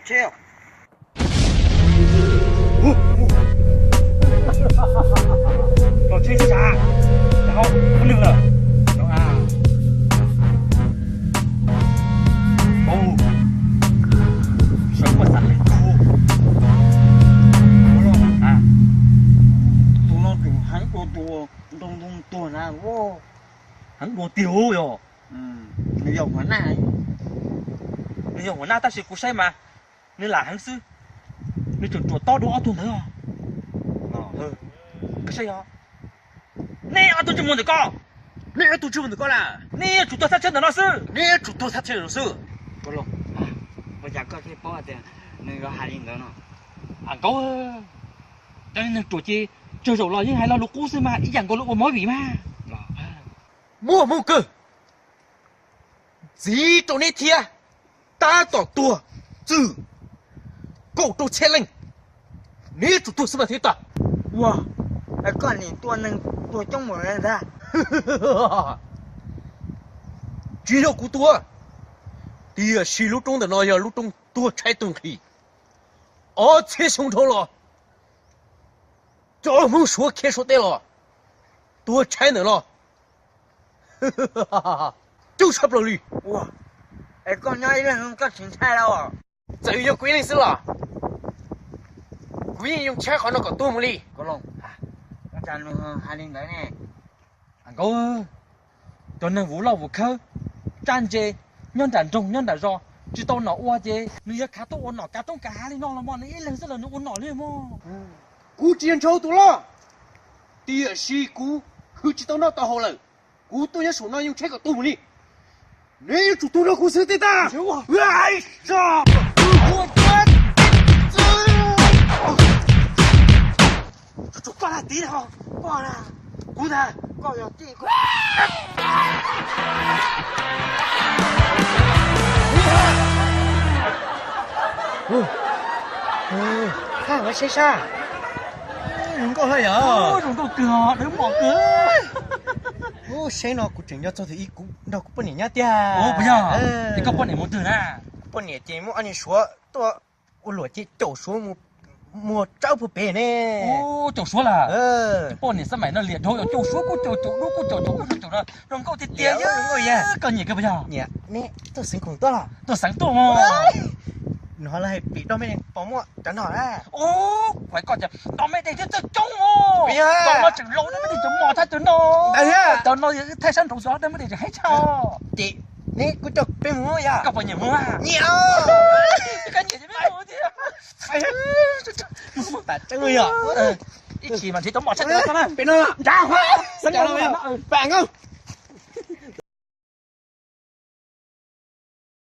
Tsheb. Los tsheb tsheb sav, tag hauv muaj neeg lawm. Los a, sawv muaj xav leej tug. Ua los a, tus no tseem heev dua tus nroo ntoo tuag na. Heev dua tiag yog. Nws yog huas naj, nws yog huas naj tab sis kuv saib mas nws lam heev xwb. Nws tseem ruam tob dua ob tug ntawd. Koj saib yog, nej ob tug tsis mus ntawm ko, nej ob tug tsis mus ntawm ko na, nej yuav tsum tuag thaj tsam ntawm no xwb, nej yuav tsum tuag thaj tsam ntawm no xwb. Ua cas koj thiaj paub tias nws yuav hais li ntawd no? A nkaus, cov neeg ruam ces tsawg zaum los yeej hais lo lus qub xwb mas, ib yam nkaus li ua movie mas. Muaj hmoo kawg, ntxiv rau neb thiab, tab tom tuag txwm kaum rau txhiab leej, neb yuav tsum tuag xwb mas thiaj tag. Ua, koj nim tua neeg tuag coob npaum li ntag. Tsis yog kuv tua, tiam sis lub roob ntawm no yog lub roob tuag tshaib tuag nqhis. Ob txhiab xyoo dhau los, cov Hmoob Suav khiav Suav teb los tuag tshaib ntawm no coob tshaj plaws li. Ua, es koj nyob ib leeg koj tsis ntshai los? Txawm yog kuv ib leeg xwb los kuv yeej yoo tshaib qhov no kom tuag mus li. Ua cas nws hais li ntawd ne? Nkaus, cov neeg vuv loj vuv khawb, tsab ntse, nyob nram nroog nyob nram zos, tsis tau nom ua ces nws yuav khav tuaj ua nom kav roob kav hav li no los mas nws ib leeg xwb los nws ua nom li mog. Kuv tsis yog ntshaw tus loj, tiam sis kuv khwv tsis tau noj tau haus lawm. Kuv tuaj nyob saum no yoo tshaib kom tuag mus li. Neb yuav tsum tuag nrog kuv xwb thiaj tag. Tsum koj hais tias koj na, kuv ntag, koj yog tij. Haj, ua seb sab. Zoo nkauj haj yom. Zoo nkauj kawg, dawb mos kawg. Ub, seb no kuv tseem nco txog tus ib, kuv nrog kuv poj niam nyob tiag. Ub, puas yog? Es koj poj niam mus twg na? Kuv poj niam ces muaj ob niag Suav tuaj ua luam ces caum Suav mus muag tsawb puag pem ne. Ub, caum Suav lawm. Poj niam xab maim no liam dhau, caum Suav kuj caum, caum dub kuj caum, caum ub caum no, zoo nkauj tiag tiag. Koj nyiam kiag puas yog? Nyiam, neb tuaj xeev khoom tuaj los? Tuaj xeev tuaj mog. Nov lawv hais pim dog mej deeg pom muaj cov no na. Ub, kuv hais koj tias dog mej deeg thiab txawj coob mog. Cov no tseem laus dog mej deeg tseem mos tshaj cov no. Cov no thaij sab nraud xwb dog mej deeg tseem heev tshaj. Ces neb kuj coj peb mus yog? Koj puas nyiam mus? Nyiam. Koj nyiam ces peb mus thiab. Tam tseeb yog. Ib chim mas nrhiav cov mos tshaj cov no na. Pem no. Nrad. Pam nkauj.